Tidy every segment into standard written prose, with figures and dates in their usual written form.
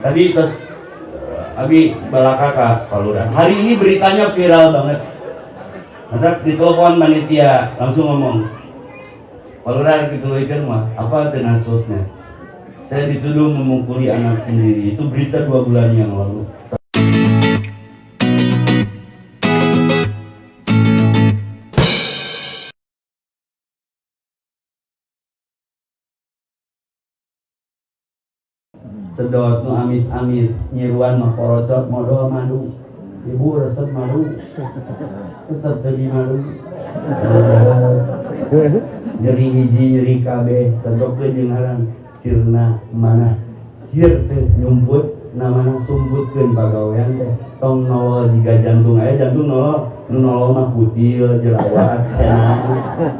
Tadi terus Abi balaka ka Pak Lurah. Hari ini beritanya viral banget. Masa ditelepon panitia langsung ngomong, Pak Lurah dituluikeun mah apa teh kasusnya? Saya dituduh memukuli anak sendiri. Itu berita 2 bulan yang lalu. Sedot nu amis-amis, nyiruan mah porocot, modol madu. Ibu resep madu, resep tadi madu. Nyeri hiji nyeri kabeh, contohkeun jeung ngaran sirna mana sir teh nyumput, namana sumputkeun pagawean teh tong nolol jiga jantung. Aya jantung nolol, nu nolol mah kutil, jerawat, cena,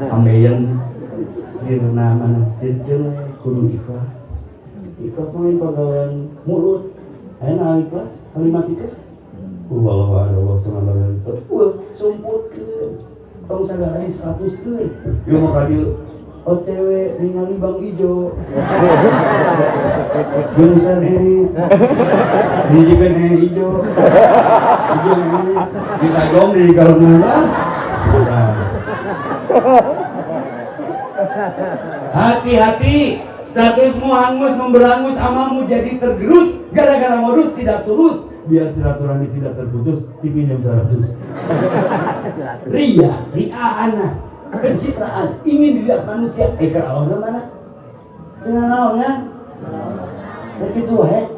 ambeien. Sirna mana sirkeun we, kudu ikhlas. Ikhlas mah pagawean mulut. Aya na ikhlas kalimat itu wallahu a'lam bishawab. Wah, sumputkeun, tong sagala di statuskeun. Ieu mah ka dieu OTW ningali Bang Ijo. Genusan dijikeun ijo. Ijo ditajong di kalau mana. Hati-hati, statusmu hangus memberangus, amalmu jadi tergerus gara-gara modus tidak tulus. Biar silaturahmi tidak terputus, dipinjam 100. Ria, ria anas, pencitraan, ingin dilihat manusia. Eh, ke Allah mana? Dengan naon kan? Ya gitu he.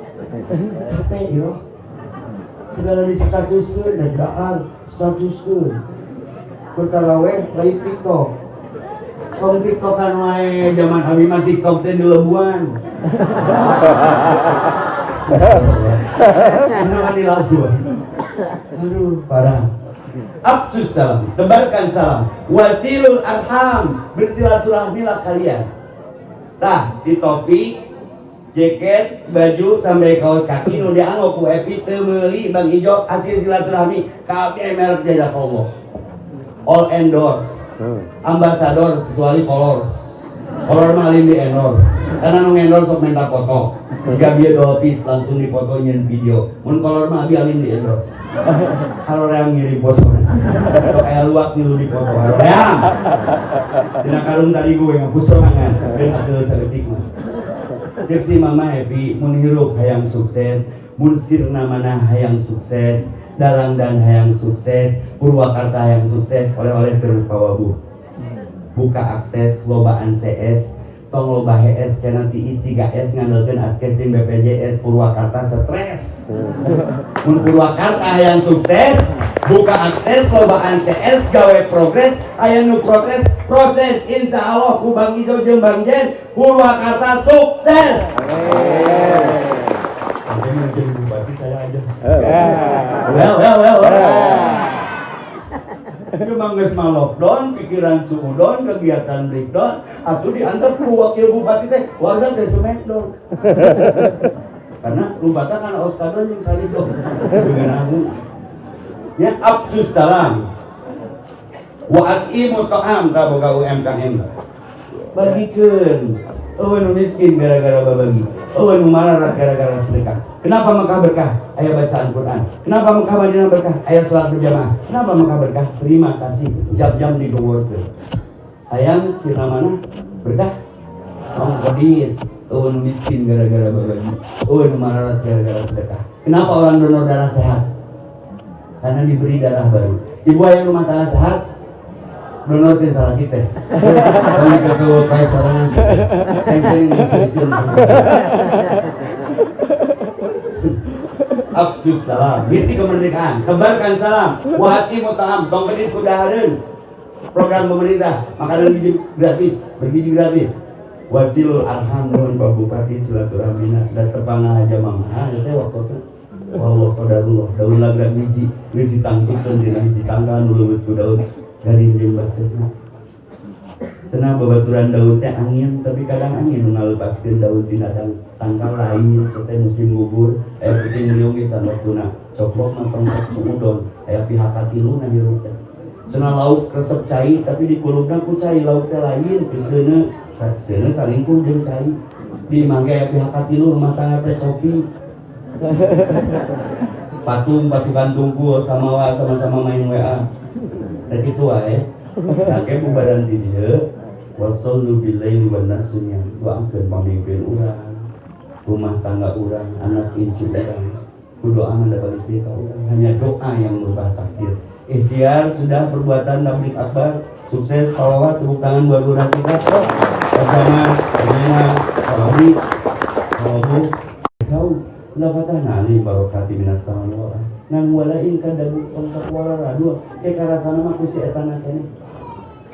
Capek yo. Segala di statuskeun dan dahar statuskeun. Bertaraweh live TikTok. Tong TikTokan wae, zaman abi mah TikTok teh di lebuan. Anu kan di labuan. Aduh, parah. Afsus salam, tebarkan salam. Wasilul arham, bersilaturahmilah kalian. Tah, di topi, jaket, baju sampai kaos kaki nu dianggo ku Epi teu meuli Bang Ijo, hasil silaturahmi kabeh merek jazakallah. All endorse. Ambassador kecuali Kolors. Kolor mah alin di endorse. Karena nu endorse sok minta foto. Jika dia dolpis langsung dipoto nyen video. Mun Kolor mah abi alin di endorse. Kalau ream ngirim foto. Sok aya luak ngilu dipoto. Ream. Dina karung tadi gue ngapus sorangan. Ben atuh saeutik mah. Cek si Mama Happy, mun hirup hayang sukses, mun sirna mana hayang sukses, dalang dan hayang sukses, Purwakarta hayang sukses, oleh-oleh keur pawabuh. Buka akses lobaan CS, tong loba HS kana tiis 3S ngandelkeun askes jeung BPJS Purwakarta stres. Mun Purwakarta hayang sukses, buka akses lobaan CS, gawe progres, aya nu protes, proses insya Allah ku Bang Ijo jeung Bang Jen Purwakarta sukses. Sampai jadi bupati saya aja. Well, well, well, well. Cuma geus mah lockdown, pikiran suudon, kegiatan breakdown, atuh diantar ku wakil bupati teh, warga teh smackdown. Karena lumbata kan oskadon jeung salidon. Dengan aku. Ya afsus salam. Wa at'imu ta'am, ta boga UMKM. Bagikeun. Eueuh nu miskin gara-gara babagi. Eueuh nu mararat gara-gara sedekah. Kenapa Mekah berkah? Aya bacaan Quran. Kenapa Mekah Madinah berkah? Aya salat berjamaah. Kenapa Mekah berkah? Terima kasih. Jam-jam digoworkeun. Hayang sirna mana berkah? Tong pedit. Eueuh nu miskin gara-gara babagi. Eueuh nu mararat gara-gara sedekah. Kenapa orang donor darah sehat? Karena diberi darah baru. Ibu hayang rumah tangga sehat, donorkeun salah kita. Kalau dikekeueuh kayak sorangan, seng-seng diseujun. Afsus salam, misi kemerdekaan, tebarkan salam, wa at'imu ta'am, tong pedit ku dahareun. Program pemerintah, makanan gizi gratis, bergizi gratis. Wasilul arham, nuhun Pak Bupati silaturahmina da tepang aja mama. Ah, saya waktu itu wallah qadarullah, daun laga hiji geus ditangtukeun dina hiji tanggal nu leuwih ku daun garing jeung baseuhna. Cenah babaturan daun teh angin, tapi kadang angin nu ngalepaskeun daun tina tangkal lain teh musim gugur, aya puting beliung ge can waktuna. Coplok mah tong sok suudon, aya pihak katilu na hirup teh. Cenah lauk resep cai, tapi dikulupna ku cai lauk teh lain, piseuneu seuneu salingkuh jeung cai. Di mangga aya pihak katilu rumah tangga teh sopi. Patung pasukan tungkul sama sama-sama main WA. Rek kitu wae. Nah, ke bubaran di dieu wasallu billaili wan nasu niyam, doakeun pamimpin urang, rumah tangga urang, anak incu urang. Ku doa mah balik deui ka urang. Hanya doa yang merubah takdir. Ikhtiar sudah perbuatan tabligh akbar sukses. Pak Wawa, tepuk tangan buat lurah kita bersama Bagaimana Pak Wali, Pak Wabu kau la fatahna alaihim barakati minas samai wal ardh ngan walain kadabu tong sakuala dua ke karasana mah ku si eta keneh.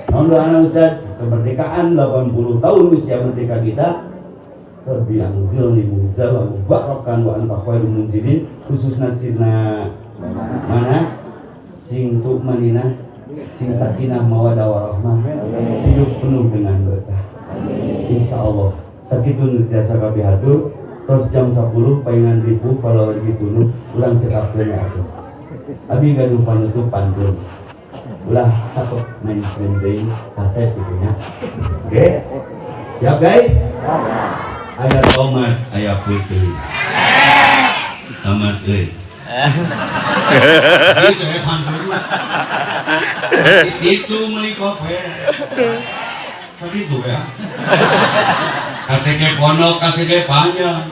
Naon doana, Ustaz? Kemerdekaan 80 tahun usia merdeka kita. Rabbi anzilni munzalan mubarakan wa anta khairul munzilin, khususna sirna mana sing tukmaninah, sing sakinah mawadah warahmah, hidup penuh dengan berkah, insyaallah. Sakitu nu tiasa kapihatur. Terus jam 10 paingan ribu kalau lagi bunuh ulang cekapkeun ya atuh. Abi gaduh panutup pantun, ulah takut mainstream deui, kasep gitu nya. Oke, siap guys? Aya tomat, aya putih, tomat euy. Gitu ya pantun mah. Di situ meuli koper. Begitu ya. Kasege pondok, kasege panjang.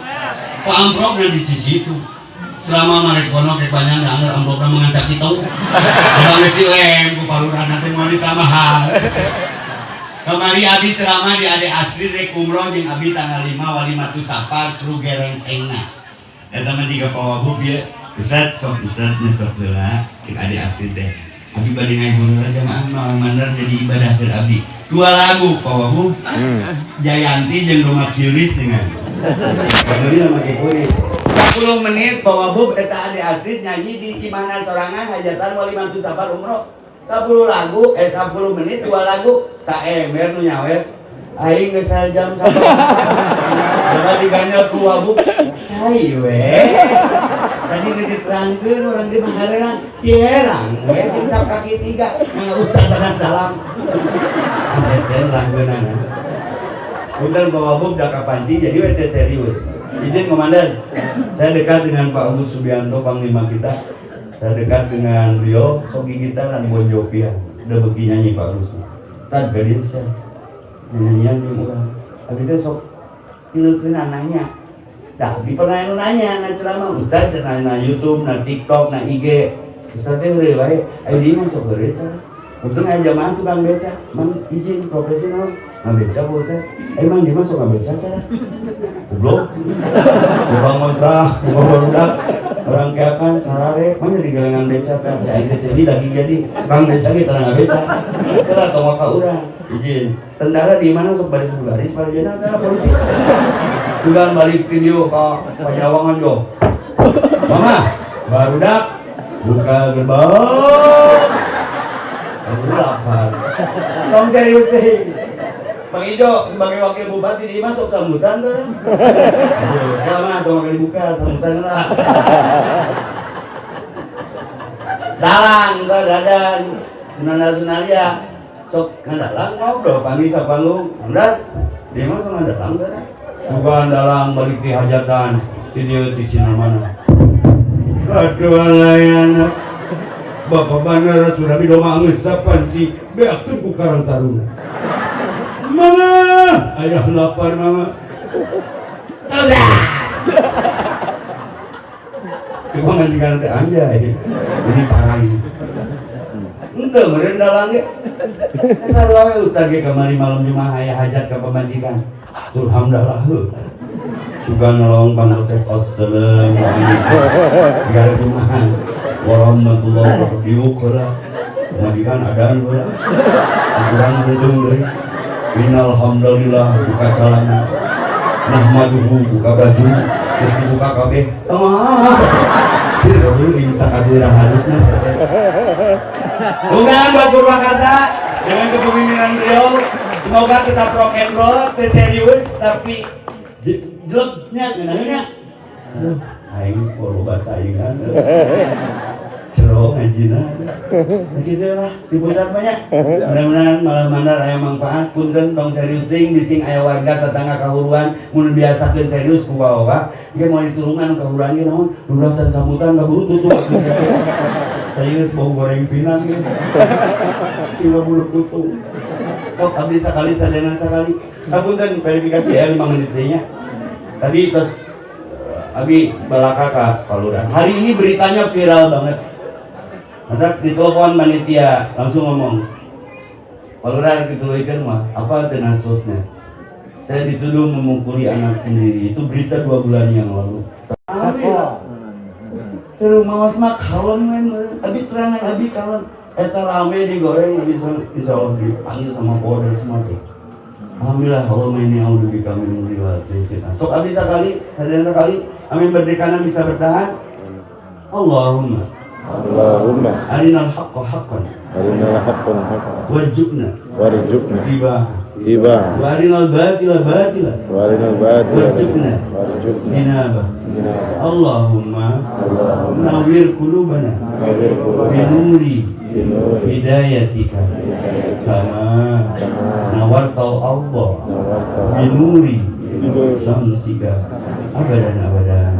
Pak amplopna di situ. Selama marek pondok ke panjang, da anggar amplopna mengancak itu. Coba geus dilem ku palurahna teh moal ditambahan. Kamari abi ceramah di Ade Astrid, rek umroh jeung abi tanggal 5 wali matu safar kru gerengsengna. Eta mah jiga Pak Wabub ya. Ustaz sok, Ustaz nyesep heula cek Ade Astrid teh. Abi bade ngahibur jamaah mah mandar jadi ibadah keur abdi. Dua lagu, Pak Wabub. Jayanti jeung Roma Kiris dengan. Padahal nama Kiris. 10 menit Pak Wabub, eta Ade Astrid nyanyi di Cimanan sorangan hajatan wali mantu safar umroh. 10 lagu, eh 10 menit dua lagu, saember nu nyawer. Aing geus jam sabar. Coba diganyel ku Wabub. Cai we. Tadi geus diterangkeun urang di mahareurang. Cierang we tincap kaki tiga. Nah, ustaz badan dalam. Esen langgeunana. Punten Pak Wabub, dah kapancing jadi we teh serius. Izin Komandan, saya dekat dengan Pak Agus Subianto, Panglima kita. Saya dekat dengan beliau, sogi kita dan Bon Jovi ya. Udah begi nyanyi Pak Agus. Tad gadis saya. Nyanyian di urang. Abi teh sok ngilukeun nanya. Dah, di pernah nu nanya na ceramah, Ustaz cenah na YouTube, na TikTok, na IG. Ustaz teh heureuy wae. Ayo di mah sok heureuy teh. Untung aya jamaah tukang beca, Mang, izin, profesi naon? Ngabeca, Pak Ustaz. Emang di mah sok ngabeca teh? Goblok. Tukang ngontrak, tukang barudak. Orang keakan sarare, mana di galengan beca teh? Cai teh jadi lagi jadi tukang beca ge tara ngabeca. Tara tong ka urang. Izin. Tentara di mana sok baris baris pada jenah tara polisi. Tugan balik video ke Pajawangan yo. Mama, barudak buka gerbang. Kamu lapar. Tong serius deh. Bang Ijo sebagai wakil bupati di masuk sambutan tuh. Aduh, mah tong dibuka sambutan lah. Dalang, tuh dadan. Sunandar Sunarya sok ngadalang ngobrol panggil sapanggung. Andar, dia mah sok ngadalang tuh. Bukan dalang balik di hajatan di dieu di sini mana. Aduh alay anak. Bapak Bandara Surabi Doma geus sapanci beakeun ku Karang Taruna. Mama, ayah lapar, mama. Udah. Cuma majikan teh anjay. Ini parah ini. Ente meureun dalang ge. Sarua we ustaz ge kamari malam Jumat aya hajat ka pamajikan. Alhamdulillah heuh. Juga nolong panggil teh assalamualaikum. Tiga Jumat warahmatullahi wabarakatuh. Diuk heula. Pamajikan adan heula. Kurang hidung deui. Innal hamdalillah buka celana. Nahmaduhu buka baju. Terus dibuka kabeh. Ah. Sih dulu ini sakadurang halusna. Bukan buat Purwakarta dengan kepemimpinan beliau, semoga tetap rock and roll, serius tapi jeleknya ngeunahnya. Aduh, aing loba saingan. Jero ngajina. Begitu lah di pusat banyak. Mudah-mudahan malam mandar aya manfaat. Punten, tong serius ting, bising aya warga tetangga kahuruan. Mun biasakeun serius ku bawa ge mau diturungan kahuruan ge naon, lurah dan sambutan kaburu tutup. Saya geus bau goreng pinang ge. Sila bulu tutung. Sok abdi sakali sadayana sakali. Kapunten, verifikasi ya 5 menit deui nya. Tadi terus abi balaka ka Pak. Hari ini beritanya viral banget. Masa ditelepon panitia langsung ngomong, "Pak Lurah, dituluikeun mah apa teu kasusnya?" "Saya dituduh memukuli anak sendiri." Itu berita 2 bulan yang lalu. Alhamdulillah. Terus mawas mah kalem men, abi terangan abi kalem. Eta rame digoreng, abi insya Allah dipanggil sama Polda semua tuh. Alhamdulillah, Allah ini a'udzubika min mudhillatil fitnah. Sok abdi sekali, sadayana sekali, amin berdekana bisa bertahan. Allahumma Allahumma arinal haqqa haqqan arinal haqqan haqqan warzuqna warzuqna tibah tiba wa arinal batila batila wa arinal batila warzuqna warzuqna inabah. Inabah. Allahumma Allahumma nawwir qulubana nawwir qulubana binuri binuri hidayatika kama nawartal Allah nawarta binuri binuri syamsika abadan abadan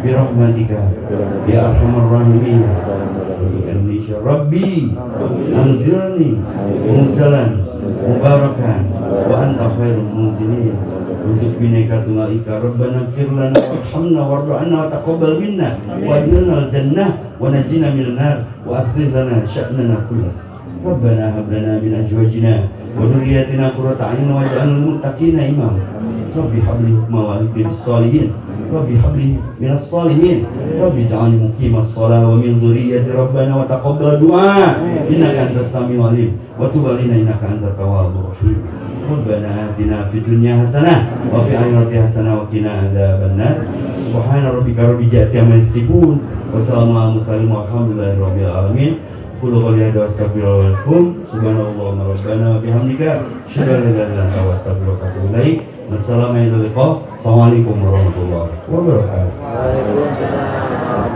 birahmatika ya arhamar rahimin. Indonesia, Rabbi anzilni munzalan mubarakan wa anta khairul munzilin. Untuk Bhinneka Tunggal Ika, Rabbana ighfir lana warhamna warda anna wa taqabbal minna wa adkhilna al-jannah wa najina minan nar wa aslih lana sya'nana kullah. Rabbana hab lana min azwajina wa dhurriyyatina qurrata a'yun waj'alna lil muttaqina imama. Rabbi habli hukma wa alhiqni bis salihin. Rabbi habli minas salihin. Rabbi ij'alni muqimas shalah wa min dhurriyyati rabbana wa taqabbal du'a innaka antas samiul alim wa tub alaina innaka antat tawwabur rahim. Rabbana atina fid dunya hasanah wa fil akhirati hasanah wa qina adzabannar. Subhana rabbika rabbil izzati amma yasifun wa salamun alal mursalin walhamdulillahi rabbil alamin. Aqulu qouli hadza wa astaghfirullah wa lakum. Subhanallahumma rabbana wa bihamdika asyhadu an la ilaha illa anta astaghfiruka wa atubu ilaik. Wassalamualaikum. Assalamualaikum warahmatullahi wabarakatuh. Waalaikumsalam.